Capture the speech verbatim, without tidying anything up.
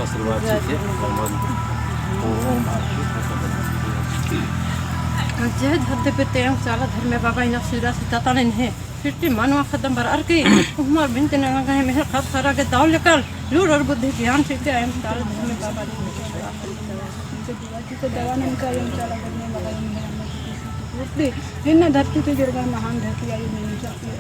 आशीर्वाद चिके, ओमन, ओम आशीष। जय धरती पे तेंग चाला धर्मे बाबा इन्ना सिरा सीता ताने नहे। फिर ती मनवा खतम बरअर की, उहमर बिनती नंगा गहे मेहर खत खरा गे दव लेकन, लूर और बुद्धि ज्ञान चिके, एम चाला धर्मे बाबा इन्ना सिरा सीता ताने नहे। दवा नंका एम चाला धर्मे बाबा इन्ना नहे। इन्ना धरती ती गिरगा महान धरती आयो नंजकी।